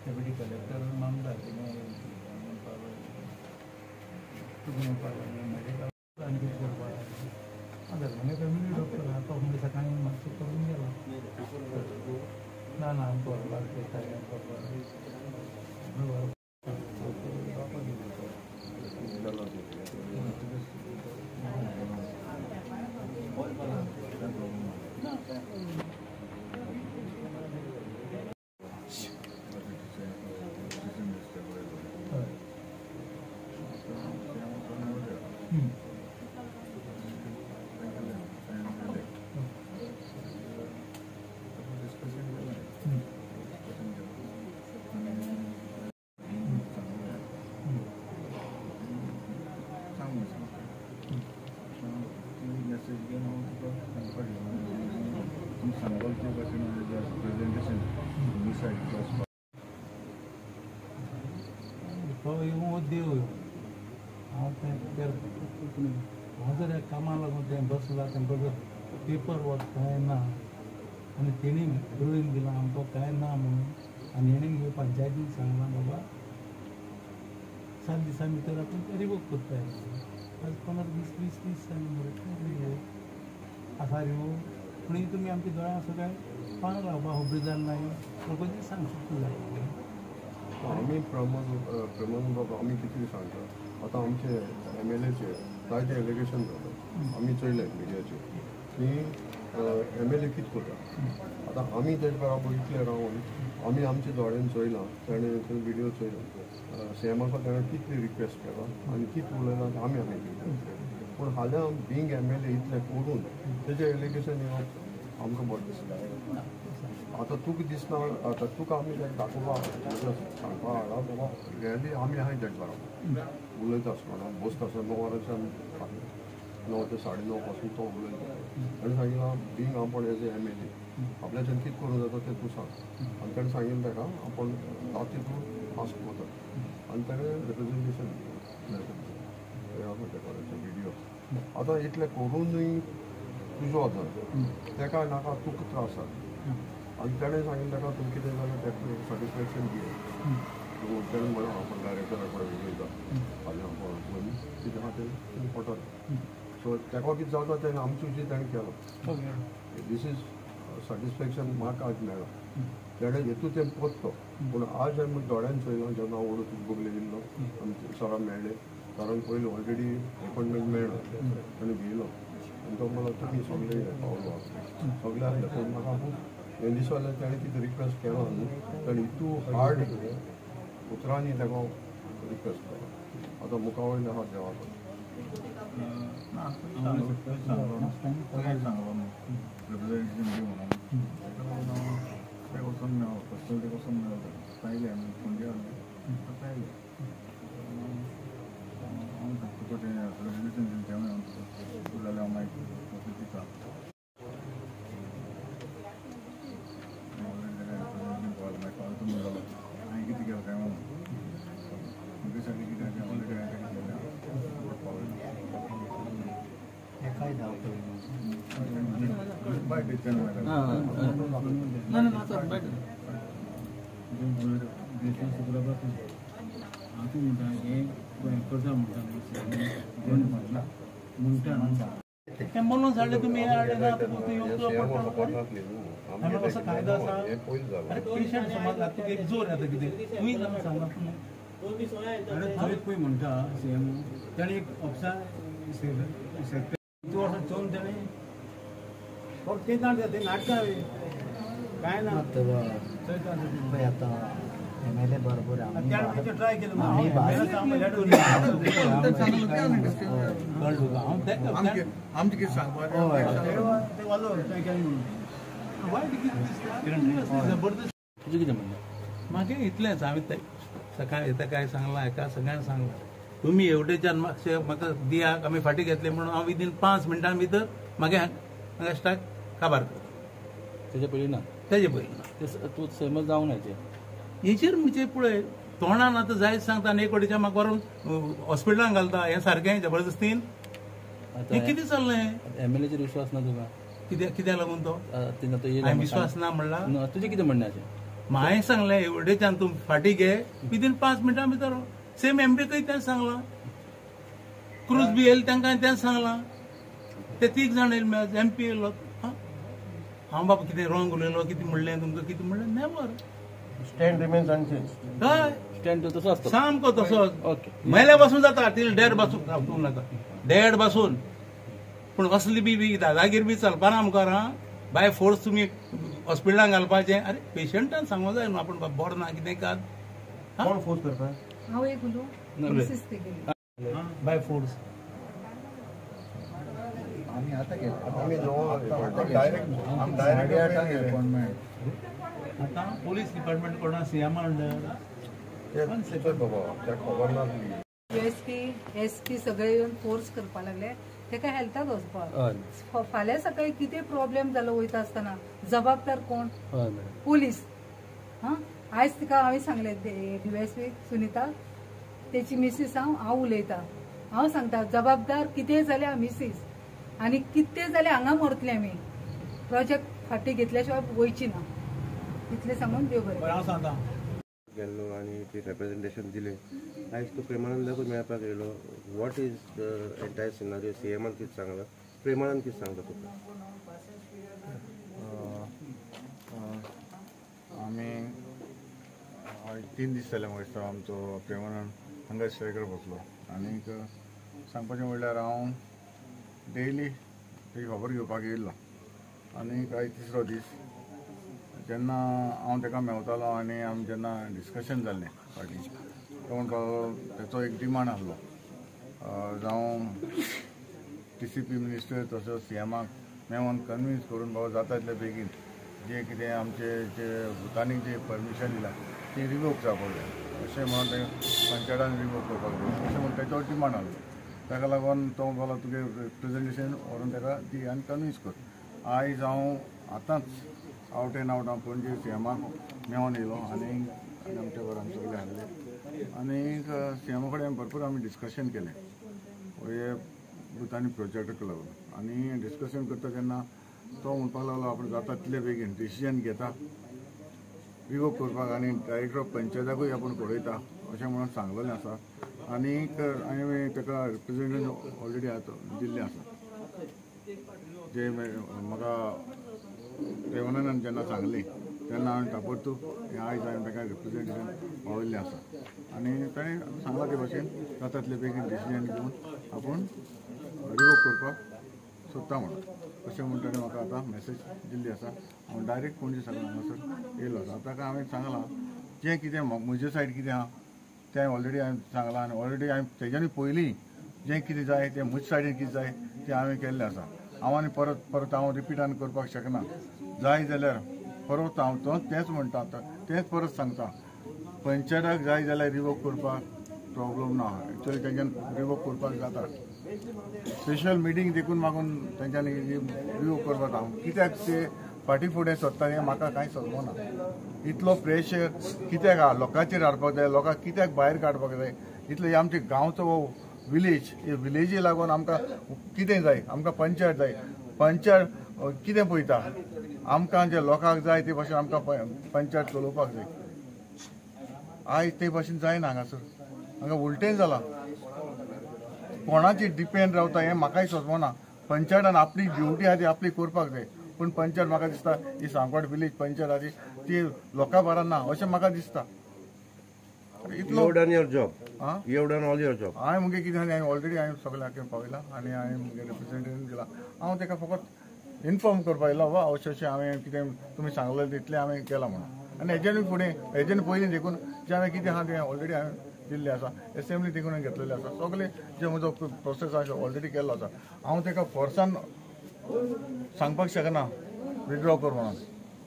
Deputy collector मामदार तुका म्हणपाक लागलें मेडिकल आनी कितें करपाक लागलें. म्हणजे फॅमिली डॉक्टर आहा तो म्हणजे सकाळी मातसो करून गेला ना ना आमकां व्हरपाक देव हांव तें हांव जर कामाक लागून तें बसला तेंकां पेपर वर्क कांय ना आनी तेणी बरोवन दिलां आमकां कांय ना म्हणून आनी हेणी मुगे पंचायतीन सांगलां बाबा 7 दिसां भितर आपूण ते रिवोक करता. आज 15 20 20 30 जाली मरे आसा रिवोक. पूण ही तुमी आमच्या दोळ्यां सगळ्यांक पान लावपा खबर जालें ना लोकांची सांग जाय. आमी प्रमोद बाबा आमी कितें सांगता आतां आमचे एम एल एचे जायते एलिगेशन जाता आमी चोयले मिडियाचेर की एम एल ए कितें करता. आतां आमी तेजे बराबर इतले रावन आमी आमच्या दोळ्यान चोयलां ताणें थंय विडियो चोयला सीएमाक ताणें कितली रिक्वेस्ट केला आनी कितें उलयलां आमी आमी पूण हाल्यां बींग एम एल ए इतलें करून तेजें एलिगेशन येवप आमकां बरें दिसता. आतां तुका दिसना आतां तुका आमी दाखोवपाक सांगपाक हाडला बाबा रियली आमी आहाय तेजे बराबर उलयता आसतना बसता आसतना 9 वरांच्यान 9 ते 9:30 पासून तो उलयता. ताणें सांगिलां बींग आपूण एज एम एल ए आपल्याच्यान कितें करूं जाता तें तूं सांग आनी ताणें सांगिल्लें ताका आपूण राती तूं आस्क वता आनी ताणें रिप्रेजेंटेशन विडियो. आतां इतलें करूनूय तुजो आसा ताका नाका तुका त्रास जाता आनी ताणें सांगिल्लें ताका तुमकां कितें जाल्यार ताका सॅटिस्फॅक्शन दी ताणें म्हणलें आपूण डायरेक्टरा कडेन उलयता फाल्यां आपूण कितें आहा तें तुमी पटत. सो ताका कितें जाता तें आमचें जे ताणें केलां these is satisfaction म्हाका आज मेळ्ळां. ताणें हेतू तें पत्तो पूण आज हांवें दोळ्यान चोयलां जेन्ना हांव ओडू तुका बगले येयल्लो आनी सरां मेळ्ळे सरान पयलीं ऑलरेडी एपॉयंटमेंट मेळ्ळो ताणें घेयलो आनी तो म्हणलो तुमी सगळे पावलो सगळे आसले पूण म्हाका खूब हें दिसलें ताणें कितें रिक्वेस्ट केलां न्हू ताणें इतू हार्ड उतरांनी ताका रिक्वेस्ट केला. आतां मुखा वयलें आहा देवा कडेन. म्हणून हाडले तुमी असो कायदो आसा. पेशंट समज आतां तुका एक जोर येता कितें तुवें जावन सांगला थंय पळय म्हणटा सीएम ताणें एक ऑफिसा 2 वर्सां चोवन ताणें फक्त तें तें नाटकां कांय ना. पळय आतां एम एल ए बरोबर ट्राय केलें जबरदस्त. तुजें कितें म्हणणें? म्हागे इतलेंच हांवें सकाळी येता काय सांगलां हेका सगळ्यांक सांगलां तुमी एवढेच्यान मातशें म्हाका दिया आमी फाटीं घेतले म्हणून हांव विदीन 5 मिनटां भितर म्हागे म्हाका स्टाक काबार करता. तेजे पयलीं ना तेजे पयलीं ना तूं सहमत जावंक ना हेचेर हेचेर म्हणजे पळय तोंडान आतां जायत सांगता आनी एक वटेच्यान म्हाका व्हरून हॉस्पिटलान घालता हें सारकें जबरदस्तीन हें कितें चल्लें? एम एल एचेर विश्वास ना तुका? कित्याक लागून तो विश्वास ना म्हणला? तुजें कितें म्हणणें अशें? हांवें सांगलें एवढेच्यान तूं फाटीं घे विदीन 5 मिनटां भितर. सेम एमपीकय तेंच सांगलां, क्रूज बी येयले तांकां तेंच सांगलां. ते 3 जाण येयले, एमपी येयलो. हांव बाबा कितें रॉंग उलयलो, कितें म्हणलें तुमकां, कितें म्हणलें, नेवर. Stand remains unchanged. हय, स्टँड तसो आसता सामको तसोच. ओके, मेल्या पासून जाता तील देड पासून तूं नाका देड पासून. पूण असली बी दादागीर बी चलपाना मुखार. हा, बाय फोर्स तुमी हॉस्पिटलान घालपाचें. अरे पेशंटान सांगूंक जाय न्हू आपूण बरो ना कितें कात. कोण फोर्स करता? हांव एक उलोवं बाय फोर्स. आमी आतां केलें, आमी डायरेक्ट अपॉइंटमेंट. आतां पोलीस डिपार्टमेंट कोणा सीएम अंडर बाबा खबर ना. एसपी एसपी सगळे येवन फोर्स करपाक लागले तेका हेल्थाक वचपाक. फाल्यां सकाळी कितें प्रॉब्लेम जालो वयता आसतना जबाबदार कोण? पोलीस. हां, आयज तिका हांवें सांगलें डीएसपी सुनीता तेची मिसीस हांव हांव उलयतां. हांव सांगता जबाबदार कितें जाल्यार मिसीस आनी कितें जाल्यार हांगा मरतले आमी. प्रोजेक्ट फाटीं घेतल्या शिवाय वयची ना. इतलें सांगून देव बरें. हांव सांगता गेल्लो आनी ती रिप्रेझेंटेशन दिलें. आयज तूं प्रेमानंदाकूच मेळपाक येयलो. What is the entire scenario? C एमान कितें सांगलां, प्रेमानंद कितें सांगता तुका? आमी 3 दीस जाले म्हाका दिसता आमचो प्रेमानंद हांगा स्ट्रायकर बसलो. आनीक सांगपाचें म्हणल्यार हांव डेली तेजी खबर घेवपाक येयल्लो. आनीक आयज 3रो दीस जेन्ना हांव ताका मेवतालो आनी आमी जेन्ना डिस्कशन जाल्लें फाटीं, तो म्हणपाक तेचो एक डिमांड आसलो जावं टीसीपी मिनिस्टर तसोच सीएमाक मेळोन कन्विन्स करून बाबा जाता तितले बेगीन जें कितें आमचे जे भुतांनी जें परमिशन दिलां तें रिवोक जावपाक जाय अशें म्हणून तें पंचायतान रिवोक करपाक जाय अशें म्हणून तेचो डिमांड आसलो. ताका लागून तो म्हणपाक लागलो तुगे रिप्रेझेंटेशन व्हरून ताका दी आनी कन्विन्स कर. आयज हांव आतांच आवट एंड आवट हांव पणजे सीएमाक मेळोन येयलो आनी आमच्या घरान सगळे हाडले आनी सीएमा कडेन भरपूर आमी डिस्कशन केलें हे भुतानी प्रोजेक्टाक लागून. आनी डिस्कशन करता तेन्ना तो म्हणपाक लागलो आपूण जाता तितले बेगीन डिसिजन घेता रिवोक करपाक आनी डायरेक्टर ऑफ पंचायताकूय आपूण कळयता अशें म्हणून सांगलेलें आसा. आनीक हांवें ताका रिप्रेझेंटेशन ऑलरेडी आतां दिल्लें आसा. जे म्हाका प्रेमानंदान जेन्ना सांगलें तेन्ना हांवें ताबडतोब हें आयज हांवें ताका रिप्रेझेंटेशन पावयल्लें आसा. आनी ताणें सांगलां ते भाशेन जाता तितले बेगीन डिसिजन घेवन आपूण रिवोक करपाक सोदता म्हणून अशें म्हूण ताणें म्हाका आतां मॅसेज दिल्ली आसा. हांव डायरेक्ट पणजे साकून हांगासर येयलो आसा. आतां हांवें सांगलां जें कितें म्हजे सायड कितें आहा तें ऑलरेडी हांवें सांगलां आनी ऑलरेडी हांवें तेज्यानी पयलीं जें कितें जाय तें म्हजे सायडीन कितें जाय तें हांवें केल्लें आसा. हांव आनी परत परत हांव रिपीट आनी करपाक शकना. जाय जाल्यार परत हांव तो तेंच म्हणटा, तेंच परत सांगता, पंचायताक जाय जाल्यार रिवोक करपाक प्रॉब्लम ना. एक्चुअली तेंच्यान रिवोक करपाक जाता. स्पेशल मिटींग देखून मागून तेंच्यांनी रिवोक करपाक हांव कित्याक ते फाटीं फुडें सोदता हें म्हाका कांय समजना. इतलो प्रेशर कित्याक आहा लोकांचेर हाडपाक जाय, लोकांक कित्याक भायर काडपाक जाय? इतले आमचे गांवचो हो विलेज, हे विलेजी लागून आमकां कितें जाय? आमकां पंचायत जाय. पंचायत कितें पळयता? आमकां जे लोकांक जाय ते भाशेन आमकां पंचायत चलोवपाक जाय. आयज ते भाशेन जायना हांगासर, हांगा उलटें जालां. कोणाचेर डिपेंड रावता हें म्हाकाय समजना. पंचायतान आपली ड्युटी आहा ती आपली करपाक जाय. पूण पंचायत म्हाका दिसता ही सांकवाड विलेज पंचायत आहा ती लोकां बारा ना अशें म्हाका दिसता. You have done your job. You have done all your job. हांवें मुगे कितें हांवें ऑलरेडी हांवें सगळ्यांक पावयलां आनी हांवें मुगे रिप्रेझेंटेशन दिलां. हांव ताका फकत इन्फॉर्म करपाक येयला वा अशें अशें हांवें कितें तुमी सांगलें तितलें हांवें केलां म्हणून. आनी हेज्यानूय फुडें हेज्यान पयलीं देखून जें हांवें कितें आहा तें ऑलरेडी हांवें दिल्लें आसा. एसेंब्ली देखून घेतलेलें आसा. सगळें जे म्हजो प्रोसेस आसा ऑलरेडी केल्लो आसा. हांव ताका फोर्सान सांगपाक शकना विड्रॉ कर म्हणून.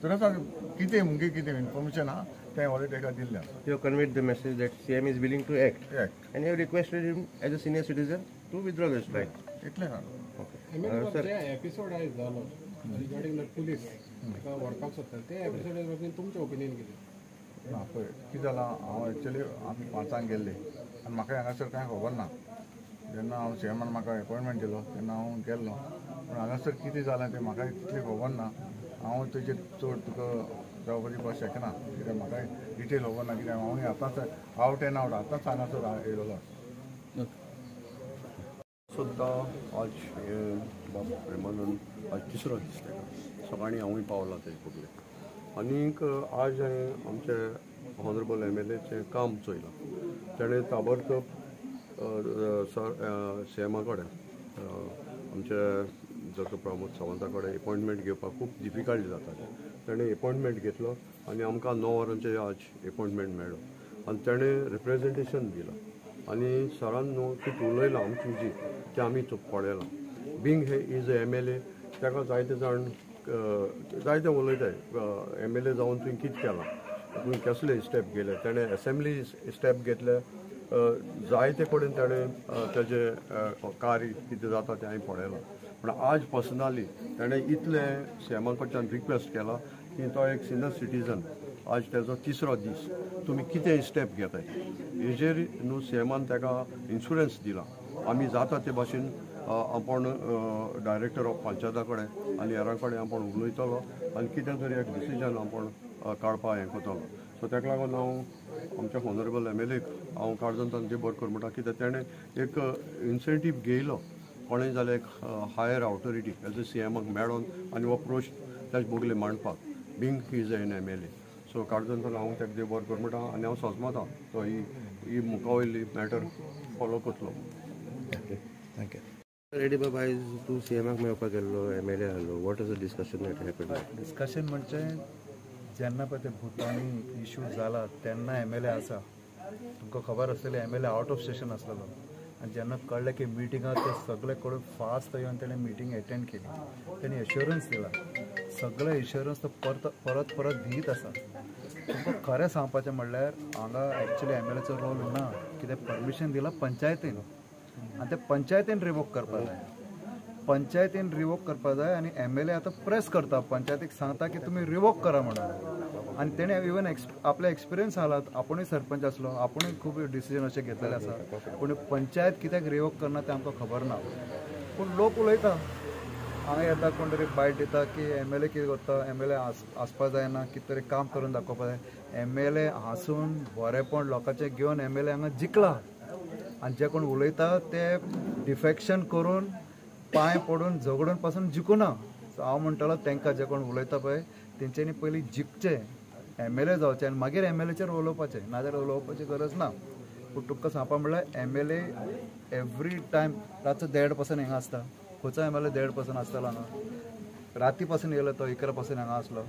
तर आसा कितें मुगे कितें इन्फॉर्मेशन आहा तें ऑलरेडी ताका दिल्लें आसा. You have conveyed the message that CM is willing to act. And you have requested him as a senior citizen to withdraw the strike. इतलें सांग. ओके. एपिसोड आयज जालो रिगार्डींग the police ताका व्हरपाक सोदता ते एपिसोड बाबतींत तुमचें ओपिनियन कितें? ना पळय कितें जालां, हांव एक्चुअली आमी 5 गेल्ले आनी म्हाका हांगासर कांय खबर ना. जेन्ना हांव सीएमान म्हाका एपॉयंटमेंट दिलो तेन्ना हांव गेल्लो, पूण हांगासर कितें जालें तें म्हाका तितलें खबर ना. हांव तेजेर चड तुका जावपा दिवपाक शकना, कित्याक म्हाका डिटेल खबर ना, कित्याक हांव आतांच आवट एंड आवट आतांच हांगासर येयलेलो आसा. सुद्दां आज हे बाब प्रेमानंद आज तिसरो दीस ताका, सकाळीं हांवूय पावला तेजे फुडले आनीक आज हांवें आमचे ऑनरेबल MLAचें काम चोयलां. तेणें ताबडतोब सर CMA कडेन आमचे डॉक्टर प्रमोद सावंता कडेन एपॉयंटमेंट घेवपाक खूब डिफिकल्ट जातालें, तेणें एपॉयंटमेंट घेतलो आनी आमकां 9 वरांचेर आज एपॉयंटमेंट मेळ्ळो आनी तेणें रिप्रेजेंटेशन दिलां आनी सरान न्हू कितें उलयलां आमची जी तें आमी पळयलां. Being he is a MLA ताका जायते जाण जायते उलयताय, MLA जावन तुवें कितें केलां, तुवें कसले स्टेप घेतले, तेणें एसेंब्ली स्टेप घेतले, जायते कडेन तेणें तेजें कार्य कितें जाता तें हांवें पळयलां. पूण आज पर्सनली तेणें इतलें CMA कडच्यान रिक्वेस्ट केला की तो एक सिनियर सिटीजन, आज तेजो तिसरो दीस, तुमी कितें स्टेप घेताय हेजेर न्हू CMAन ताका इन्शुरन्स दिला. आमी जाता ते भाशेन आपूण डायरेक्टर ऑफ पंचायता कडेन आनी हेरां कडेन आपूण उलयतलो आनी कितें तरी एक डिसिजन आपूण काडपाक हें करतलो. सो ताका लागून हांव आमच्या ऑनरेबल MLAक हांव काळजांतल्यान देव बरें कर म्हणटा, कित्याक तेणें एक इन्सेंटीव घेयलो कोणें जाल्यार एक हायर ऑथोरिटी एज अ CMAक मेळोन आनी हो प्रोच ताजे बगले मांडपाक, being he is an MLA. So काळजांतल्यान हांव ताका देव बरें कर म्हणटा आनी हांव सजमता तो ही मुखा वयली मॅटर फॉलो करतलो. Thank you. Ready बाबा, आयज तूं CMAक मेळपाक गेल्लो, MLA आहलो, what is the discussion that happened? Discussion म्हणजे जेन्ना पळय ते भुतानी इशू जाला तेन्ना MLA आसा, तुमकां खबर आसतली MLA out of station आसलेलो आनी जेन्ना कळ्ळें की मिटींग आहा ते सगळे कडेन फास्ट येवन तेणें मिटींग एटेंड केली, तेणें एश्योरन्स दिला, सगळे एश्योरन्स तो परत परत दीत आसा. तुमकां खरें सांगपाचें म्हणल्यार हांगा एक्चुली MLAचो रोल ना, कित्याक परमिशन दिलां पंचायतीन आनी ते पंचायतीन रिवोक करपाक जाय, पंचायतीन रिवोक करपाक जाय आनी MLA आतां प्रेस करता पंचायतीक सांगता की तुमी रिवोक करा म्हणून. आनी तेणें इवन आपले एक्सपिरियन्स आला, आपुणूय सरपंच आसलो, आपुणूय खूब डिसिजन अशें घेतलेले आसा, पूण पंचायत कित्याक रिवोक करना तें आमकां खबर ना. पूण लोक उलयता, हांगा येता कोण तरी बायट दिता की MLA कितें करता, MLA आसपा जायना, कितें तरी काम करून दाखोवपा जाय. MLA हांसून बरेंपण लोकांचें घेवन MLA हांगा जिखला आनी जे कोण उलयता ते डिफेक्शन करून पांय पडून झगडून पासून जिखूना. सो हांव म्हणटलो तांकां जे कोण उलयता पळय तेंच्यांनी पयलीं जिखचें, MLA जावचें आनी मागीर MLAचेर उलोवपाचें, नाजाल्यार उलोवपाची गरज ना. पूण तुमकां सांगपा म्हणल्यार MLA every time रातचो 1:30 पासून हिंगा आसता, खंयचो MLA 1:30 पासून आसतलो हांगा, राती पासून येयलो तो 11 पासून हांगा आसलो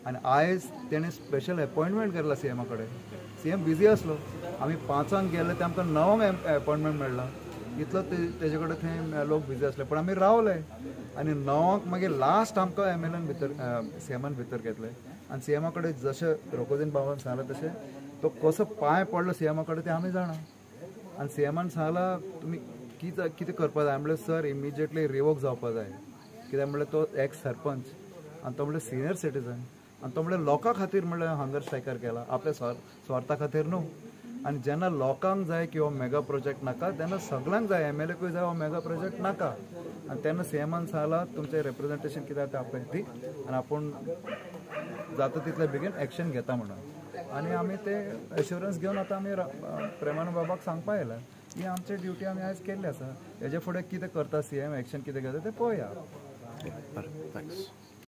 आनी आयज तेणें स्पेशल एपॉयंटमेंट केला CMA कडेन. CM busy आसलो, आमी 5 गेले ते आमकां 9 एपॉयंटमेंट मेळ्ळा, इतलो तेजे कडेन थंय लोक बिजी आसले, पूण आमी रावले आनी 9 मागीर लास्ट आमकां MLAन भितर CMAन भितर घेतले आनी CMA कडेन जशें रोकोजीन बाबान सांगलां तशें तो कसो पांय पडलो CMA कडेन तें आमी जाणा. आनी CMAन सांगलां तुमी कितें करपा जाय, म्हणल्यार सर इमिजिएटली रिवोक जावपा जाय, कित्याक म्हणल्यार तो एक्स सरपंच आनी तो म्हणल्यार सिनियर सिटीजन आनी तो म्हणल्यार लोकां खातीर म्हणल्यार हंगर स्ट्रायकार केला, आपल्या स्वार्था खातीर न्हू. आनी जेन्ना लोकांक जाय की हो मेगा प्रोजेक्ट नाका तेन्ना सगळ्यांक जाय, MLAकूय जाय हो मेगा प्रोजेक्ट नाका. आनी तेन्ना CMAन सांगलां तुमचें रिप्रेजेंटेशन कितें आसा तें आपल्याक दी आनी आपूण जाता तितले बेगीन एक्शन घेता म्हणून. आनी आमी ते एश्योरन्स घेवन आतां आमी प्रेमानंद बाबाक सांगपा आयला ही आमची ड्युटी आमी आयज केल्ली आसा. हेजे फुडें कितें करता CM, action कितें घेता तें पळोवया. बरें, thanks.